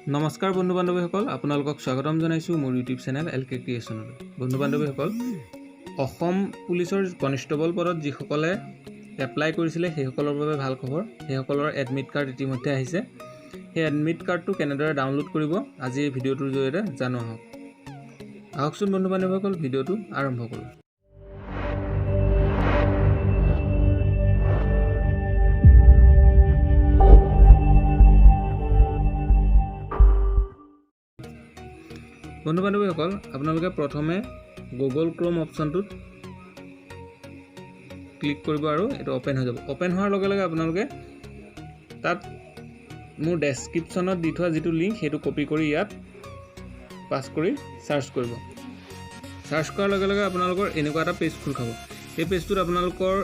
নমস্কাৰ বন্ধু বান্ধৱীসকল, আপোনালোকক স্বাগতম জনাইছোঁ মোৰ ইউটিউব চেনেল এল কে ক্ৰিয়েশ্যনলৈ। বন্ধু বান্ধৱীসকল, অসম পুলিচৰ কনিষ্টবল পদত যিসকলে এপ্লাই কৰিছিলে, সেইসকলৰ বাবে ভাল খবৰ। সেইসকলৰ এডমিট কাৰ্ড ইতিমধ্যে আহিছে। সেই এডমিট কাৰ্ডটো কেনেদৰে ডাউনলোড কৰিব, আজি এই ভিডিঅ'টোৰ জৰিয়তে জানো আহক। আহকচোন বন্ধু বান্ধৱীসকল, ভিডিঅ'টো আৰম্ভ কৰোঁ। বন্ধু বান্ধৱীসকল, আপোনালোকে প্ৰথমে গুগল ক্ৰ'ম অপশ্যনটোত ক্লিক কৰিব আৰু এইটো অ'পেন হৈ যাব। অ'পেন হোৱাৰ লগে লগে আপোনালোকে তাত মোৰ ডেছক্ৰিপশ্যনত দি থোৱা যিটো লিংক, সেইটো কপি কৰি ইয়াত পাষ্ট কৰি চাৰ্চ কৰিব। চাৰ্চ কৰাৰ লগে লগে আপোনালোকৰ এনেকুৱা এটা পেজ খোল খাব। এই পেজটোত আপোনালোকৰ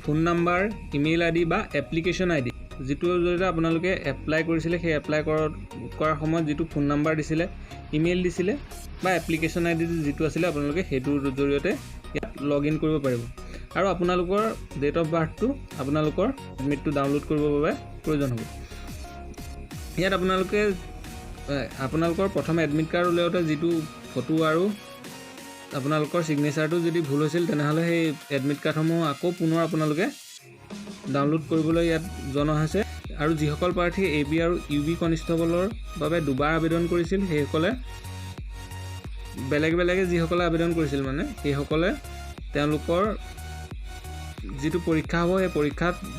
ফোন নাম্বাৰ, ইমেইল আই ডি বা এপ্লিকেশ্যন আই ডি, যিটোৰ জৰিয়তে আপোনালোকে এপ্লাই কৰিছিলে, সেই এপ্লাই কৰাৰ সময়ত যিটো ফোন নাম্বাৰ দিছিলে, ইমেইল দিছিলে বা এপ্লিকেশ্যন আই ডি যিটো আছিলে, আপোনালোকে সেইটোৰ জৰিয়তে ইয়াত লগ ইন কৰিব পাৰিব। আৰু আপোনালোকৰ ডেট অফ বাৰ্থটো আপোনালোকৰ এডমিটটো ডাউনলোড কৰিবৰ বাবে প্ৰয়োজন হ'ব। ইয়াত আপোনালোকে আপোনালোকৰ প্ৰথম এডমিট কাৰ্ড উলিয়াওঁতে যিটো ফটো আৰু আপোনালোকৰ ছিগনেচাৰটো যদি ভুল হৈছিল, তেনেহ'লে সেই এডমিট কাৰ্ডসমূহ আকৌ পুনৰ আপোনালোকে ডাউনলোড কৰিবলৈ ইয়াত জনোৱা হৈছে। আৰু যিসকল প্ৰাৰ্থী এ বি আৰু ইউ বি কনিষ্টবলৰ বাবে দুবাৰ আবেদন কৰিছিল, সেইসকলে বেলেগ বেলেগে যিসকলে আবেদন কৰিছিল, মানে সেইসকলে তেওঁলোকৰ যিটো পৰীক্ষা হ'ব, সেই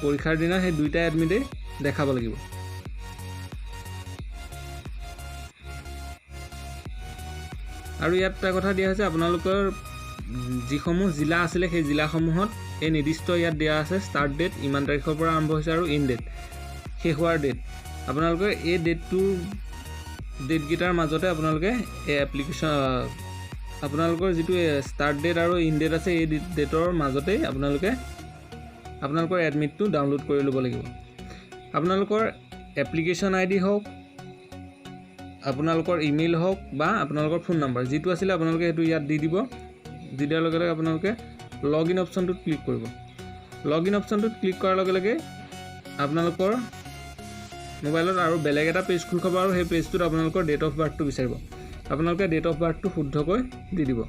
পৰীক্ষাৰ দিনা সেই দুইটা এডমিটেই দেখাব লাগিব। আৰু ইয়াত এটা কথা দিয়া হৈছে, আপোনালোকৰ যিসমূহ জিলা আছিলে, সেই জিলাসমূহত এই নিৰ্দিষ্ট ইয়াত দিয়া আছে, ষ্টাৰ্ট ডেট ইমান তাৰিখৰ পৰা আৰম্ভ হৈছে আৰু ইন ডেট, শেষ হোৱাৰ ডেট। আপোনালোকে এই ডেটকেইটাৰ মাজতে আপোনালোকে এই এপ্লিকেশ্যন, আপোনালোকৰ যিটো ষ্টাৰ্ট ডেট আৰু ইন ডেট আছে, এই ডেটৰ মাজতেই আপোনালোকে আপোনালোকৰ এডমিটটো ডাউনলোড কৰি ল'ব লাগিব। আপোনালোকৰ এপ্লিকেশ্যন আই ডি হওক, আপোনালোকৰ ইমেইল হওক বা আপোনালোকৰ ফোন নাম্বাৰ যিটো আছিলে, আপোনালোকে সেইটো ইয়াত দি দিব। দি দিয়াৰ লগে লগে আপোনালোকে লগ ইন অপশ্যনটোত ক্লিক কৰিব। লগ ইন অপশ্যনটোত ক্লিক কৰাৰ লগে লগে আপোনালোকৰ মোবাইলত আৰু বেলেগ এটা পেজ খোল খাব আৰু সেই পেজটোত আপোনালোকৰ ডেট অফ বাৰ্থটো বিচাৰিব। আপোনালোকে ডেট অফ বাৰ্থটো শুদ্ধকৈ দি দিব।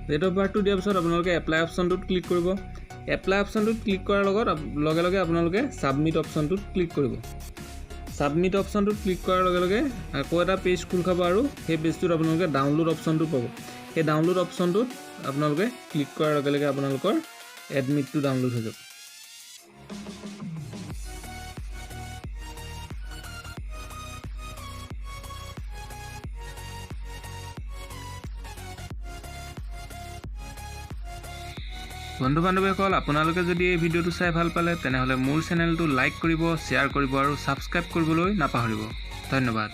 ডেট অফ বাৰ্থটো দিয়াৰ পিছত আপোনালোকে এপ্লাই অপশ্যনটোত ক্লিক কৰিব। এপ্লাই অপশ্যনটোত ক্লিক কৰাৰ লগে লগে আপোনালোকে ছাবমিট অপশ্যনটোত ক্লিক কৰিব। ছাবমিট অপশ্যনটোত ক্লিক কৰাৰ লগে লগে আকৌ এটা পেজ খোল খাব আৰু সেই পেজটোত আপোনালোকে ডাউনলোড অপশ্যনটো পাব। সেই ডাউনলোড অপশ্যনটোত আপোনালোকে ক্লিক কৰাৰ লগে লগে আপোনালোকৰ এডমিটটো ডাউনলোড হৈ যাব। বন্ধু বান্ধৱীসকল, আপোনালোকে যদি এই ভিডিঅ'টো চাই ভাল পালে, তেনেহ'লে মোৰ চেনেলটো লাইক কৰিব, শ্বেয়াৰ কৰিব আৰু ছাবস্ক্ৰাইব কৰিবলৈ নাপাহৰিব। ধন্যবাদ।